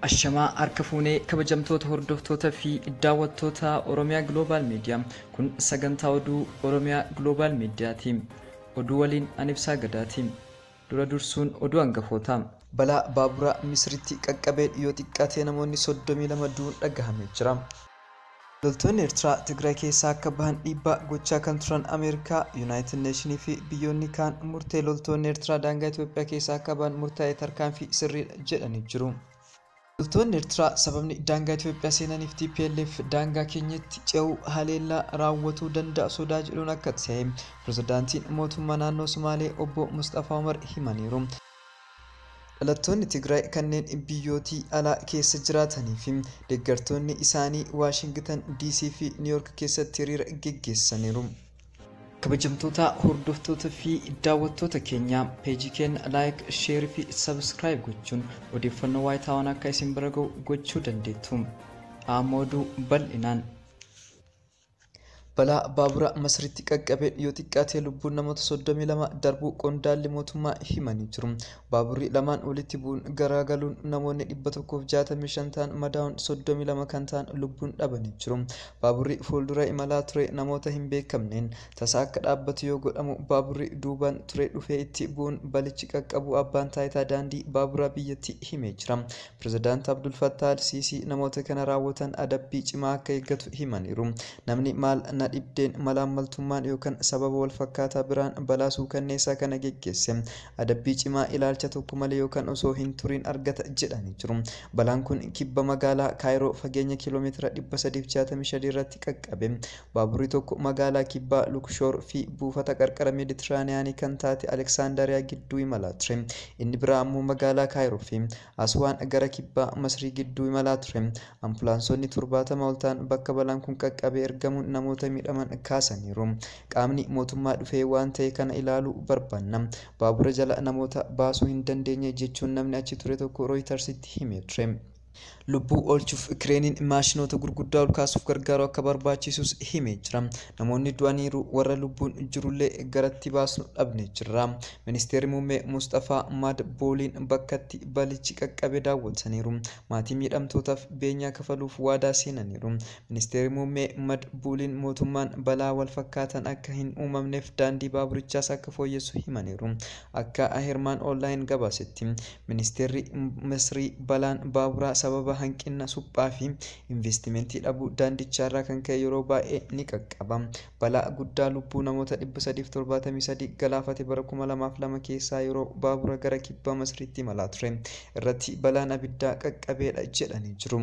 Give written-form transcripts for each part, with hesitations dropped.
Ashamaa harka fuunee kabajamtoota hordoftoota fi daawwattoota Oromiyaa Global Media. Kun sagantaa oduu Oromiyaa Global Mediaati. Oduu waliin ani Ibsaa Gadaati. Dura dursuun oduu hangafoota. Balaa baaburaa Misiritti qaqqabee yoo xiqqaate namoonni 32 du'uun dhagahamee jira. Loltoonni Eertiraa Tigraay keessaa akka bahan dhiibbaa gochaa kan turan Ameerikaa, Yuunaayitid Neeshinii fi biyyoonni kaan murtee loltoonni Eertiraa daangaa Itoophiyaa keessaa akka bahan murtaa'e tarkaanfii sirriidha jedhanii jiru. Loltoonni Eertiraa sababni daangaa Itoophiyaa seenaniif TPLF daangaa keenyatti ce'uu haleellaa raawwatuu danda'a sodaa jedhuun akka ta'e pirezidaantiin mootummaa naannoo Somaalee obbo Mustafaa Umar himaniiru. Dhalattoonni Tigraay kanneen biyyootii alaa keessa jiraatanii fi deeggartoonni isaanii Waashingitan DC fi Niiyork keessatti hiriira geggeessaniiru. Kabajamtoota hordoftoota fi daawwattoota keenya peejii keenya laayik, sheerii fi sabskiraayib gochuun odeeffannoo waayitaawwan akka isin bira ga'u gochuu dandeettu. Amma oduu bal'inaan. Balaa baabura Masiritti qaqqabee yoo xiqqaate lubbuun namoota 32 darbuu qondaalli mootummaa himanii jiru. Baaburri lamaan walitti bu'uun garagaluun namoonni 165 ta'an madaa'uun 32 kan ta'an lubbuun dhabanii jiru. Baaburri fuuldura imalaa ture namoota hin beekamneen tasa akka dhaabbatu yoo godhamu baaburri duubaan ture dhufee itti bu'uun balichi qaqqabu abbaan taayitaa daandii baaburaa biyyatti himee jira. Pirezidaant Abdul Fattah Al-Siisii namoota kana raawwatan adabbii cimaa akka eeggatu himaniiru. Namni maal na dhibdeen malaammaltummaan yookaan sababa wal fakkaataa biraan balaa suukanneessaa kana geggeesse adabbii cimaa ilaalcha tokko malee yookaan osoo hin turiin argata jedhanii jiru. Balaan kun kibba magaalaa Kaayiroo fageenya kiiloomeetira 365 irratti qaqqabe. Baaburri tokko magaalaa kibbaa Lukshoor fi buufata qarqara Meeditiraaniyaanii kan taate Aleksaandariyaa gidduu imalaa ture. Inni biraa ammoo magaalaa Kaayiroo fi Aswaan gara kibbaa Masrii gidduu imalaa ture. Ambulaansonni 70 ol ta'an bakka balaan kun qaqqabe ergamuun namoota miidhaman kaasaniiru. Qaamni mootummaa dhufee waan ta'e kana ilaaluu barbaanna. Baabura jala namoota baasuu hin dandeenye jechuun namni achi ture tokko Rooyitersitti himee ture. Lubbuu oolchuuf kireeniin maashinoota gurguddaa ol kaasuuf gargaaru akka barbaachisus himee jira. Namoonni du'aniiru warra lubbuun jirullee garatti baasnu dhabne jirra. Ministeerri muummee Mustafaa Madbooliin bakkatti balichi qaqqabe daawwataniiru. Maatii miidhamtootaaf beenyaa kafaluuf waadaa seenaniiru. Ministeerri muummee Madbooliin mootummaan balaa wal fakkaatan akka hin uumamneef daandii baaburichaas akka fooyyessu himaniiru. Akka Ahirmaan Onlaayin gabaasetti ministeerri Misrii balaan baaburaa sababa hanqina suphaa fi investimentii dhabuu daandichaarraa kan ka'e yeroo baay'ee ni qaqqaba. Balaa guddaa lubbuu namoota 373 galaafate bara 2002 keessaa yeroo baabura gara kibba Masriitti imalaa ture irratti balaan abiddaa qaqqabeedha jedhanii jiru.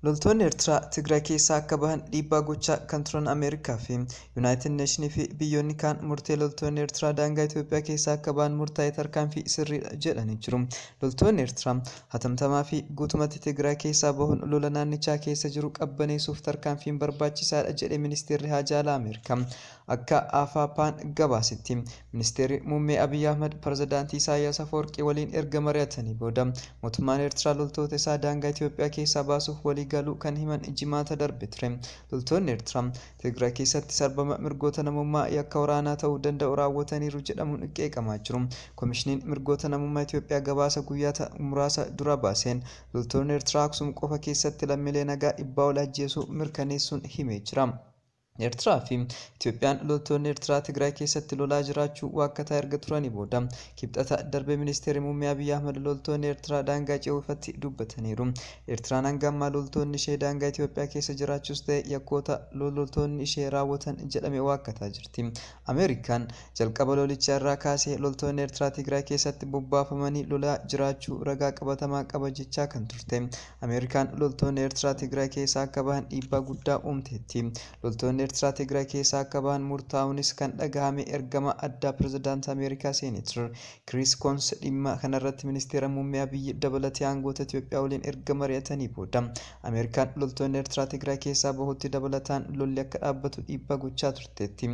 Loltoonni Eertiraa Tigraay keessaa akka bahan dhiibbaa gochaa kan turan Ameerikaa fi Yuunaayitid Neeshinii fi biyyoonni kaan murtee loltoonni Eertiraa daangaa Itoophiyaa keessaa akka bahan murtaa'e tarkaanfii sirriidha jedhanii jiru. Loltoonni Eertiraa hatamtamaa fi guutumatti Tigraay keessaa bahuun lola naannichaa keessa jiru qabbaneessuuf tarkaanfiin barbaachisaadha jedhe ministeerri haajaa alaa Ameerikaa. Akka AFP'n gabaasetti ministeerri muummee Abiyyi Ahmad pirezidaantii Isaayyaas Afwerqii waliin erga mari'atanii booda mootummaan Eertiraa loltoota isaa daangaa Itoophiyaa keessaa baasuuf walii galuu kan himan jimaata darbe ture. Loltoonni Eertiraa Tigraay keessatti sarbama mirgoota namummaa yakka waraanaa ta'uu danda'u raawwataniiru jedhamuun qeeqamaa jiru. Komishiniin mirgoota namummaa Itoophiyaa gabaasa guyyaa muraasa dura baaseen loltoonni Eertiraa Aksum qofa keessatti lammiilee nagaa 100 ol ajjeesuu mirkaneessuun himee jira. Eertiraa fi Itoophiyaan loltoonni Eertiraa Tigraay keessatti lolaa jiraachuu waakkataa erga turanii booda kibxata darbe ministeerri muummee Abiyyi Ahmad loltoonni Eertiraa daangaa ce'uu ifatti dubbataniiru. Eertiraan hanga ammaa loltoonni ishee daangaa Itoophiyaa keessa jiraachuus ta'e yakkoota loltoonni ishee raawwatan jedhame waakkataa jirti. Ameerikaan jalqaba lolichaa irraa kaasee loltoonni Eertiraa Tigraay keessatti bobbaafamanii lolaa jiraachuu ragaa qabatamaa qaba jechaa kan turte. Ameerikaan loltoonni Eertiraa Tigraay keessaa akka bahan dhiibbaa guddaa uumteetti. Loltoonni Eertiraa Tigraay keessaa akka bahan murtaa'uunis kan dhagahame ergama addaa pirezidaantii Ameerikaa Seeneetar Kiriis Koons dhimma kanarratti ministeera muummee Abiyyi dabalatee aangoota Itoophiyaa waliin erga mari'atanii booda. Ameerikaan loltoonni Eertiraa Tigraay keessaa bahutti dabalataan lolli akka dhaabbatu dhiibbaa gochaa turteetti.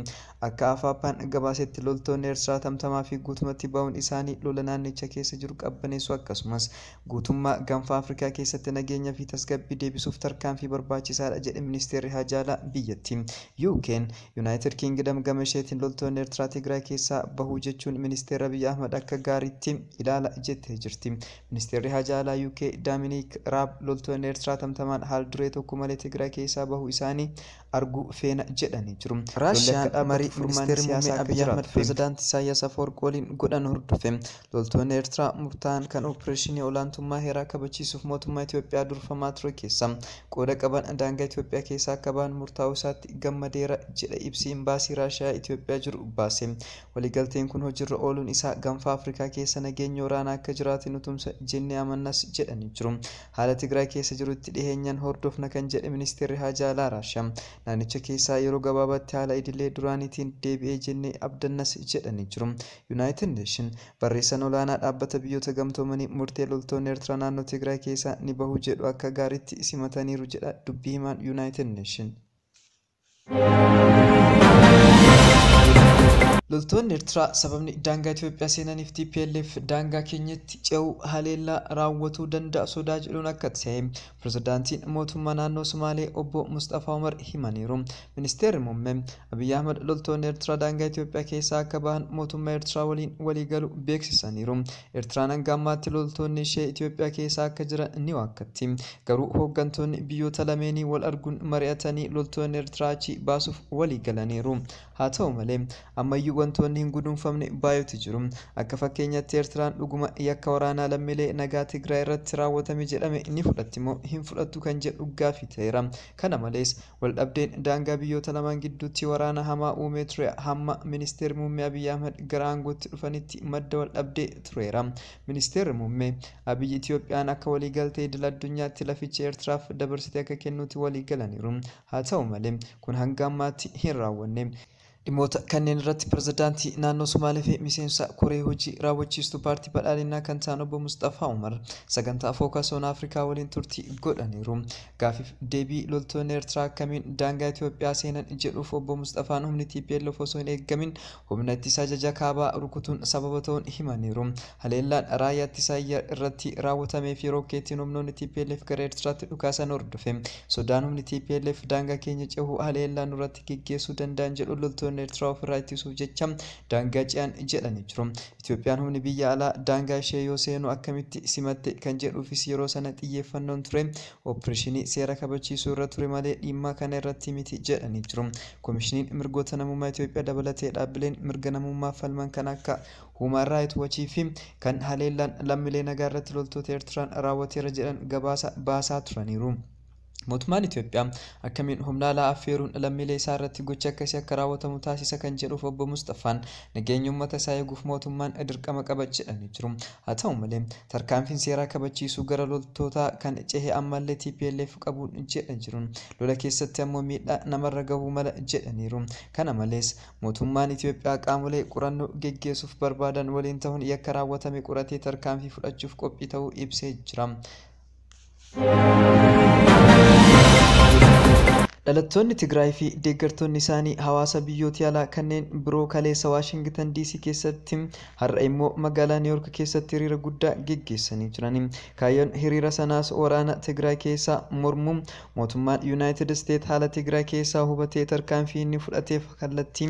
Akka AFP'n gabaasetti loltoonni Eertiraa tamtamaa fi guutumatti bahuun isaanii lola naannicha keessa jiru qabbaneessu akkasumas guutummaa gaanfa Afrikaa keessatti nageenya fi tasgabbii deebisuuf tarkaanfii barbaachisaadha jedhe ministeerri haajaalaa biyyattii. UK'n United Kingdom gama isheetiin loltoonni Eertiraa Tigraay keessaa bahuu jechuun ministeera Abiyyi Ahmad akka gaariitti ilaala jettee jirti. Ministeerri haajaalaa UK Daaminiik Raab loltoonni Eertiraa tamtamaan haal duree tokko malee Tigraay keessaa bahuu isaanii arguu feena jedhanii jiru. Raashiyaan marii ministeerri muummee Abiyyi Ahmad pirezidaantii Isaayyaas Afwerqii waliin godhan hordofe loltoonni Eertiraa murtaa'an kan opereeshinii olaantummaa heeraa kabachiisuuf mootummaa Itoophiyaa durfamaa ture keessa qooda qaban daangaa Itoophiyaa keessaa akka bahan murtaa'uu isaatti gammadeera jedha ibsi imbaasii Raashiyaa Itoophiyaa jiru baase. Waliigalteen kun hojiirra ooluun isaa gaanfa Afrikaa keessa nageenya waraanaa akka jiraatu nu tumsa jennee amannas jedhanii jiru. Haala Tigraay keessa jirutti dhiheenyaan hordofna kan jedhe ministeerri haajaalaa Raashiyaa naannicha keessaa yeroo gabaabaatti haala idilee duraaniitiin deebi'ee jennee abdannas jedhanii jiru. United Nation barreessaan olaanaa dhaabbata biyyoota gamtoomanii murtee loltoonni Eertiraa naannoo Tigraay keessaa ni bahu jedhu akka gaariitti simataniiru jedha dubbii himaan United Nation. Loltoonni Eertiraa sababni daangaa Itoophiyaa seenaniif TPLF daangaa keenyatti ce'uu haleellaa raawwatuu danda'a sodaa jedhuun akka ta'e pirezidaantiin mootummaa naannoo Sumaalee obbo Mustafaa Umar himaniiru. Ministeerri muummee Abiyyi Ahmad loltoonni Eertiraa daangaa Itoophiyaa keessaa akka bahan mootummaa Eertiraa waliin waliigaluu beeksisaniiru. Eertiraan hanga ammaatti loltoonni ishee Itoophiyaa keessaa akka jiran ni waakkatti. Garuu hooggantoonni biyyoota lameenii wal arguun mari'atanii loltoonni Eertiraa achii baasuuf waliigalaniiru. Haa ta'u malee ammayyuu wantoonni hin guduunfamne baay'eetu jiru. Akka fakkeenyaatti Eertiraan dhuguma yakka waraanaa lammiilee nagaa Tigraay irratti raawwatame jedhame ni fudhatti moo hin fudhattu kan jedhu gaaffii ta'eera. Kana malees waldhabdeen daangaa biyyoota lamaan gidduutti waraana hamaa uumee ture hamma ministeerri muummee Abiyyi Ahmad gara aangootti dhufanitti madda waldhabdee tureera. Ministeerri muummee Abiyyi Itoophiyaan akka waliigaltee idil addunyaatti laficha Eertiraaf dabarsitee akka kennuutti waliigalaniiru. Haa ta'u malee kun hanga ammaatti hin raawwanne. Dhimmoota kanneen irratti pirezidaantii naannoo Sumaalee fi miseensa koree hojii raawwachiistuu paartii badhaadhinaa kan ta'an obbo Mustafaa Umar sagantaa Fookas on Afrikaa waliin turtii godhaniiru. Gaaffiif deebii loltoonni Eertiraa akkamiin daangaa Itoophiyaa seenan jedhuuf obbo Mustafaan humni TPLF osoo hin eeggamin humna ittisaa ajaja kaabaa rukutuun sababa ta'uun himaniiru. Haleellaan raayyaa ittisaa irratti raawwatamee fi rokkeettiin humnoonni TPLF gara Eertiraatti dhukaasan hordofe. Sodaan humni TPLF daangaa keenya cehuu haleellaan nurratti geggeessuu danda'an jedhu loltoonni Eertiraa ofirraa ittisuuf jecha daangaa ce'an jedhanii jiru. Itoophiyaan humni biyya alaa daangaa ishee yoo seenu akkamitti simatte kan jedhuufis yeroo sana xiyyeeffannoon ture opereeshinii seera kabachiisuu irra ture malee dhimma kana irratti miti jedhanii jiru. Koomishiniin mirgoota namummaa Itoophiyaa dabalatee dhaabbileen mirga namummaa falman kan akka Human Rights Watch fi kan haleellaan lammiilee nagaa irratti loltoota Eertiraan raawwateera jedhan gabaasa baasaa turaniiru. Mootummaan Itoophiyaa akkamiin humna alaa affeeruun lammiilee isaa irratti gocha akkasii akka raawwatamu taasisa kan jedhuuf obbo Mustafaan nageenya uummata isaa eeguuf mootummaan dirqama qaba jedhanii jiru. Haa ta'u malee tarkaanfiin seeraa kabachiisuu gara loltootaa kan cehe ammallee TPLF qabuun jedha jiru. Lola keessatti ammoo miidhaa namarra gahuu mala jedhaniiru. Kana malees mootummaan Itoophiyaa qaamolee qorannoo geggeessuuf barbaadan waliin ta'uun yakka raawwatame qoratee tarkaanfii fudhachuuf qophii ta'uu ibsee jira. Dhalattoonni Tigraay fi deeggartoonni isaanii hawaasa biyyoota alaa kanneen biroo kaleessa Waashingtan DC keessatti har'a immoo magaalaa Niiyork keessatti hiriira guddaa geggeessanii jiran. Kaayyoon hiriira sanaas waraana Tigraay keessaa mormuun mootummaan Yuunaayitid Isteet haala Tigraay keessaa hubatee tarkaanfii inni fudhateef kallattii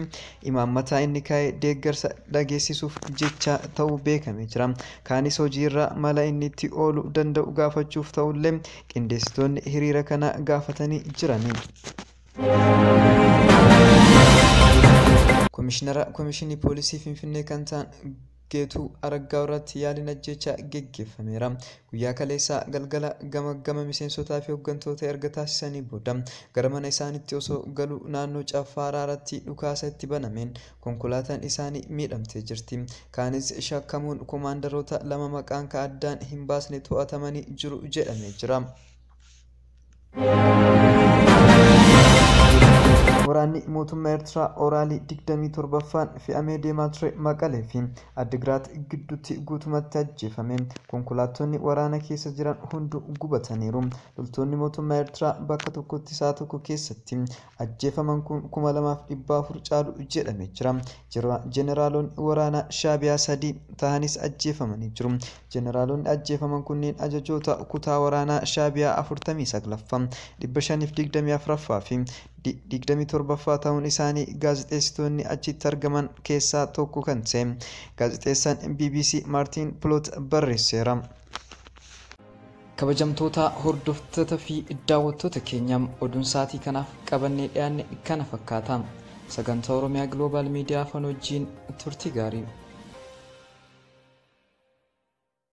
imaammataa inni kaa'e deeggarsa dhageessisuuf jecha ta'uu beekamee jira. Kaanis hojiirra mala inni itti ooluu danda'u gaafachuuf ta'ullee qindeessitoonni hiriira kana gaafatanii jirani. Komishinara Komishinii Poolisii Finfinnee kan ta'an Geetuu Araggaa irratti yaaliin ajjechaa geggeeffameera. Guyyaa kaleessaa galgala gama gama miseensotaa fi hooggantoota erga taasisanii booda gara mana isaaniitti osoo galuu naannoo Caffaa Araaraatti dhukaasa itti banameen konkolaataan isaanii miidhamtee jirti. Kaanis shakkamuun koomaandaroota lama maqaan ka addaan hin baasne to'atamanii jiru jedhamee jira. Waraanni mootummaa Eertiraa Oraalii 27ffaan fe'amee deemaa ture Maqalee fi Addigiraat gidduutti guutumatti ajjeefame. Konkolaattonni waraana keessa jiran hunduu gubataniiru. Loltoonni mootummaa Eertiraa bakka tokkotti sa'a tokko keessatti ajjeefaman kun 2400 caalu jedhamee jira. Jeneraalonni waraanaa Shaabiyaa 3 tahanis ajjeefamanii jiru. Jeneraalonni ajjeefaman kunneen ajajoota kutaa waraanaa Shaabiyaa 49ffaa, 524ffaa fi 27ffaa ta'uun isaanii gaazexeessitoonni achitti argaman keessaa tokko kan ta'e gaazexeessaan BBC Maartiin Piloot barreesseera. Kabajamtoota hordoftoota fi daawwattoota keenya, oduun sa'aatii kanaaf qabannee dhiyaanne kana fakkaata. Sagantaa Oromiyaa Global Miidiyaa afaan wajjin turtii gaarii.